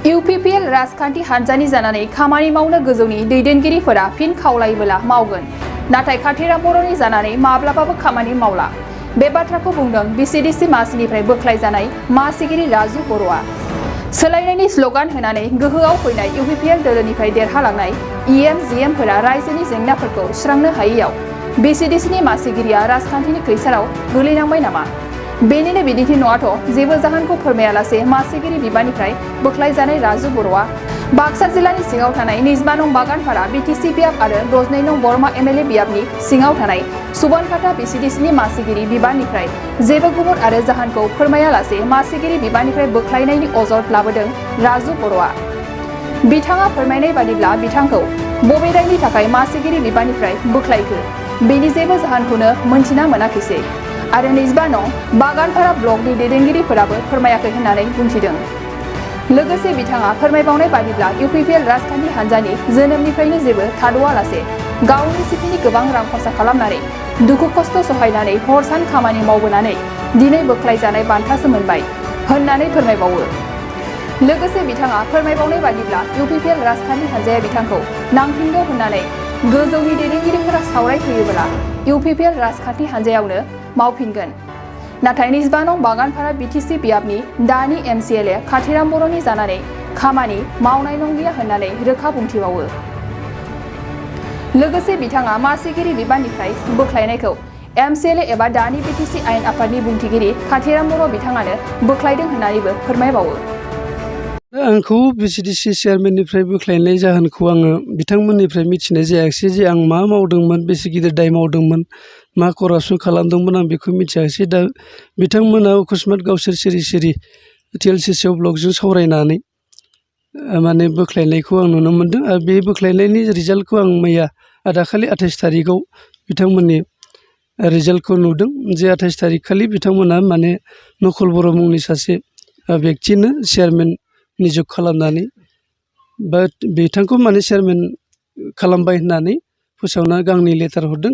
UPPL राजखान्थि हान्जानि जानानै खामानि मावनो गोजौनि दैदेनगिरिफोरा फिन खावलायोब्ला मावगोन, नाथाय खाथिराम बर'नि जानानै माब्लाबाबो खामानि मावला। बे बाथ्राखौ बुंदों भिसिडिसि मासिनिफ्राय बोख्लायजानाय मासिगिरि राजु बर'आ। सोलायनायनि स्ल'गान होनानै गोहोआव फैनाय इउपिपिएल दोलोनिफ्राय देरहालांनाय इएम-जिएमफोरा रायजोनि जेंनाफोरखौ सुस्रांनो हायैयाव भिसिडिसिनि मासिगिरिया राजखान्थिनि खैसाराव गोलैनांबाय नामा? बेनिनो बिदिन्थि नङाथ'। जेबो जाहोनखौ फोरमायालासे मासिगिरि बिबाननिफ्राय बोख्लायजानाय राजु बर'आ बाक्सा जिल्लानि सिङाव थानाय 25 नं बागानपारा बिटिसि बियाब आरो 12 नं बरमा एमएलए बियाबनि सिङाव थानाय सुबनखाता भिसिडिसिनि मासिगिरि बिबाननिफ्राय जेबो गुबुन आरो जाहोनखौ फोरमायालासे मासिगिरि बिबाननिफ्राय बोख्लायनायनि अजद लाबोदों राजु बर'आ। बिथाङा फोरमायनाय बादिब्ला बिथांखौ बबे दायनि थाखाय मासिगिरि बिबाननिफ्राय बोख्लायखो बेनि जेबो जाहोनखौनो मोनथिना मोनाखैसै आरो 25 नं बागानपारा ब्लकनि दैदेनगिरिफोराबो फोरमायाखै होननानै बुंथिदों। लोगोसे बिथाङा फोरमायबावनाय बादिब्ला इउपिपिएल राजखान्थि हान्जानि जोनोमनिफ्रायनो जेबो थाद'आलासे गावनि सिपिनि गोबां रां खरसा खालामनानै दुखु खस्थ' सहायनानै हर सान खामानि मावबोनानै दिनै बोख्लायजानाय बान्थासो मोनबाय होननानै फोरमायबावो। लोगोसे बिथाङा फोरमायबावनाय बादिब्ला इउपिपिएल राजखान्थि हान्जाया बिथांखौ नांफिनगौ होननानै गोजौनि दैदेनगिरिफोरा सावरायफैयोब्ला इउपिपिएल राजखान्थि हान्जायावनो मावफिनगोन। नाथाय 25 नं बागानपारा बिटिसि बियाबनि दानि एमसिएलए खाथिराम बर'नि जानानै खामानि मावनाय नंलिया होननानै रोखा बुंथिबावो। लोगोसे बिथाङा मासिगिरि बिबाननिफ्राय बोख्लायनायखौ एमसिएलए एबा दानि बिटिसि आयेन आफादनि बुंथिगिरि खाथिराम बर' बिथाङानो बोख्लायदों होननानैबो फोरमायबावो। आंखौ भिसिडिसि चेयारमेननिफ्राय बोख्लायनाय जाहोनखौ आङो बिथांमोननिफ्राय मिथिनाय जायाखिसै जे आं मा मावदोंमोन, बेसे गिदिर दाय मावदोंमोन, मा करापसन खालामदोंमोन आं बेखौ मिथियाखिसै। दा बिथांमोना अकस्मात गावसोर सिरि टिएलसिसिआव ब्लकजों सावरायनानै माने बोख्लायनायखौ आं नुनो मोनदों। आरो बे बोख्लायनायनि रिजाल्टखौ आं मैया दाखालि 28 थारिखआव बिथांमोननि रिजाल्टखौ नुदों जे 28 थारिख खालि बिथांमोना माने नखल बर' मुंनि सासे व्यक्तिनो चेयारमेन निजुग खालामनानै बा बिथांखौ माने चेयारमेन खालामबाय होननानै फोसावना गांनै लेटार हरदों।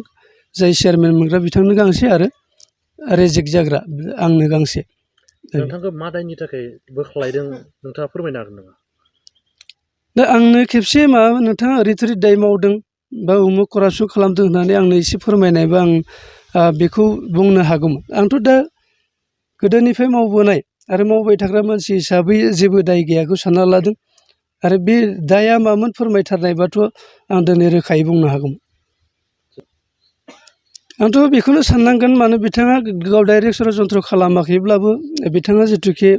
जाय चेयारमेन मोनग्रा बिथांनो गांसे आरो रेजेक्ट जाग्रा आंनो गांसे। नोंथांखौ मा दायनि थाखाय बोख्लायदों नोंथाङा फोरमायनो हागोन नामा? दा आंनो खेबसे नोंथाङा ओरै दाय मावदों बा उमुक करापसन खालामदों होननानै आंनो एसे फोरमायनायबा आं बेखौ बुंनो हागौमोन। आंथ' दा गोदोनिफ्राय मावबोनाय आरो मावबाय थाग्रा मानसि हिसाबै जेबो दाय गैयाखौ सानना लादों आरो बे दाया मामोन फोरमायथारनायबाथ' आं दिनै रोखायै बुंनो हागौमोन। आंथ' बेखौनो साननांगोन, मानो बिथाङा गाव डाइरेक्ट षड्यन्त्र खालामाखैब्लाबो बिथाङा जिथुखे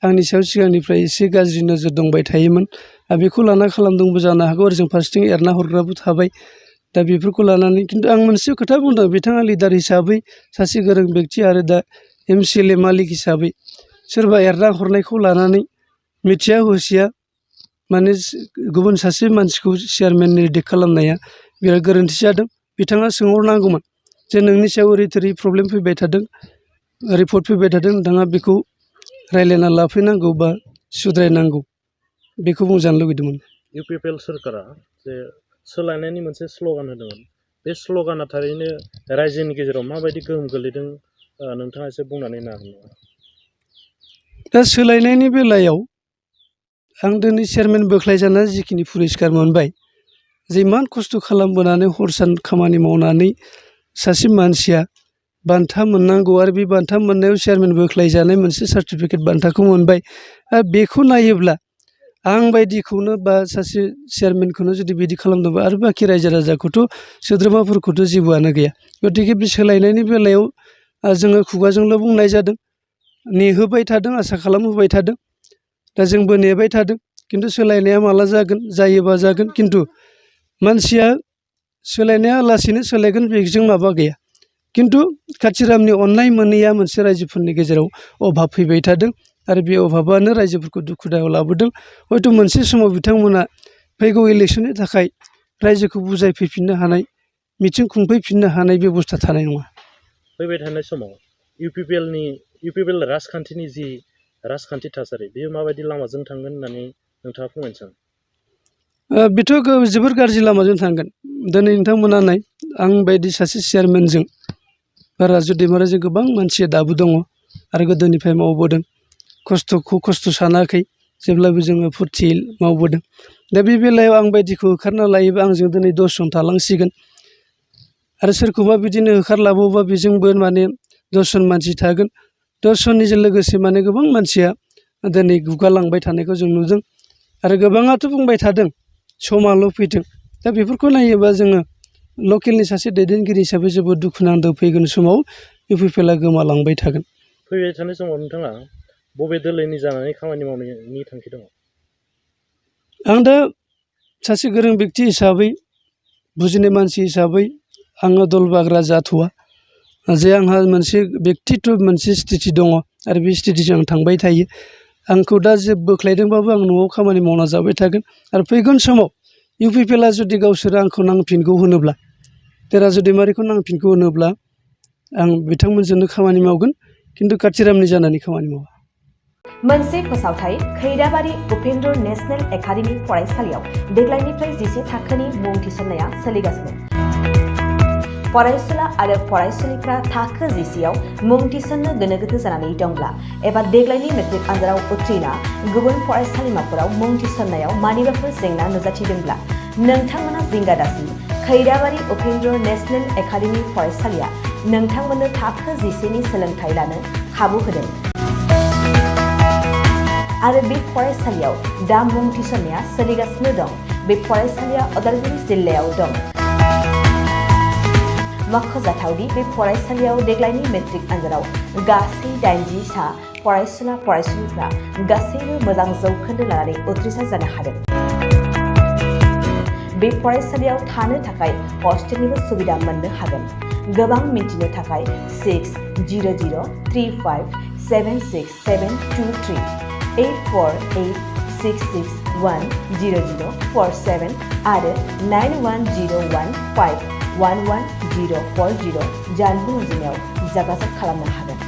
आंनि सायाव सिगांनिफ्राय एसे गाज्रि नोजोर दंबाय थायोमोन, बेखौ लाना खालामदोंबो जानो हागौ आरो जों फारसेथिं एरना हरग्राबो थाबाय। दा बेफोरखौ लानानै खिन्थु आं मोनसे खोथा बुंदों, बिथाङा लिडार हिसाबै सासे गोरों व्यक्ति आरो दा एमसिएलए मालिक हिसाबै सोरबा एरना हरनायखौ लानानै मिथिया हसिया माने गुबुन सासे मानसिखौ चेयारमेन रिजेक्ट खालामनाया बिराद गोरोन्थि जादों। बिथाङा सोंहरनांगौमोन जे नोंनि सायाव ओरै प्रब्लेम फैबाय थादों, रिपर्ट फैबाय थादों, नोंथाङा बेखौ रायज्लायना लाफैनांगौ बा सुद्रायनांगौ, बेखौ बुंजानो लुगैदोंमोन। इउपिपिएल सोरखारा जे सोलायनायनि मोनसे स्ल'गान होदोंमोन, बे स्ल'गाना थारैनो रायजोनि गेजेराव माबायदि गोहोम गोलैदों नोंथाङा एसे बुंनानै होनो हागोन नामा? दा सोलायनायनि बेलायाव आं दिनै चेयारमेन बोख्लायजानानै जिखिनि पुरस्कार मोनबाय, जे इमान खस्थ' खालामबोनानै हर सान खामानि मावनानै सासे मानसिया बान्था मोननांगौ आरो बे बान्था मोननायाव चेयारमेन बोख्लायजानाय मोनसे सार्टिफिकेट बान्थाखौ मोनबाय। आरो बेखौ नायोब्ला आं बायदिखौनो बा सासे चेयारमेनखौनो जुदि बिदि खालामदोंबा आरो बाखि रायजो राजाखौथ' सोद्रोमाफोरखौथ' जेबोआनो गैया। गतिके बे सोलायनायनि बेलायाव जोङो खुगाजोंल' बुंनाय जादों, नेहोबाय थादों, आसा खालामहोबाय थादों। दा जोंबो नेबाय थादों, खिन्थु सोलायनाया माला जागोन, जायोबा जागोन, खिन्थु मानसिया सोलायनाया लासैनो सोलायगोन बेजों माबा गैया। खिन्थु खाथिरामनि अननाय मोनैया मोनसे रायजोफोरनि गेजेराव अभाब फैबाय थादों आरो बे अभाबानो रायजोफोरखौ दुखु दाहायाव लाबोदों। हयथ' मोनसे समाव बिथांमोना फैगौ इलेक्सननि थाखाय रायजोखौ बुजायफैफिननो हानाय, मिथिं खुंफैफिननो हानाय बेबस्था थानाय नङा। फैबाय थानाय समाव इउपिपिएल राजखान्थिनि जि राजखान्थि थासारि बेयो माबायदि लामाजों थांगोन होननानै नोंथाङा फोरमायनो सानो? बेथ' जोबोर गाज्रि लामाजों थांगोन। दिनै नोंथांमोना नाय, आं बायदि सासे चेयारमेनजों बा राजु दैमाराजों गोबां मानसिया दाबो दङ आरो गोदोनिफ्राय मावबोदों, खस्थ'खौ खस्थ' सानाखै, जेब्लाबो जोङो फुरथि मावबोदों। दा बे बेलायाव आं बायदिखौ होखारना लायोबा आंजों दिनै 10 जन थालांसिगोन आरो सोरखौबा बिदिनो होखारलाबावोबा बेजोंबो माने 10 जन मानसि थागोन। 10 जननिजों लोगोसे माने गोबां मानसिया दिनै गुगालांबाय थानायखौ जों नुदों आरो गोबाङाथ' बुंबाय थादों समाल' फैथों। दा बेफोरखौ नायोबा जोङो लकेलनि सासे दैदेनगिरि हिसाबै जोबोद दुखुनांदों फैगोन समाव UPPL गोमालांबाय थागोन। फैबाय थानाय समाव नोंथाङा बबे दोलोनि जानानै खामानि मावनायनि थांखि दङ? आं दा सासे गोरों बेक्ति हिसाबै बुजिनाय मानसि हिसाबै आङो दल बाग्रा जाथ'वा जे आंहा मोनसे बेक्तित्व मोनसे स्थिति दङ आरो बे स्थितिजों आं थांबाय थायो। आंखौ दा जे बोख्लायदोंबाबो आं न'आव खामानि मावना जाबाय थागोन आरो फैगोन समाव UPPL जुदि गावसोरो आंखौ नांफिनगौ होनोब्ला राजुदेमारिखौ नांफिनगौ होनोब्ला आं बिथांमोनजोंनो खामानि मावगोन खिन्थु काथिरामनि जानानै खामानि मावा। मोनसे फोसावथाय खैराबारि उपेन्द्र नेशनेल एकाडेमि फरायसालियाव देग्लायनिफ्राय 11 थाखोनि मुं थिसननाया सोलिगासिनो। फरायसुला आरो फरायसुलिफ्रा थाखो 11आव मुं थिसननो गोनो गोथो जानानै दंब्ला एबा देग्लायनि मेट्रिक आनजादाव उथ्रिना गुबुन फरायसालिमाफोराव मुं थिसननायाव मानिबाफोर जेंना नुजाथिदोंब्ला नोंथांमोना जिंगा दासि खैराबारि उपेन्द्र नेशनेल एकाडेमि फरायसालिया नोंथांमोननो थाखो 11नि सोलोंथाइ लानो खाबु होदों आरो बे फरायसालियाव दा मुं थिसननाया सोलिगासिनो दं। बे फरायसालिया उदालगुरि जिल्लायाव दं। मख'जाथावदि बे फरायसालियाव देग्लायनि मेट्रिक आनजादाव गासै 80 सा फरायसुला फरायसुलिफ्रा गासैबो मोजां जौखोन्दो लानानै उथ्रिसार जानो हादों। बे फरायसालियाव थानो थाखाय हस्टेलनिबो सुबिदा मोननो हागोन। गोबां मिन्थिनो थाखाय 600035767723 8486610047 आरो 9101511040 जानबुं अनजिमायाव जगाजग खालामनो हागोन।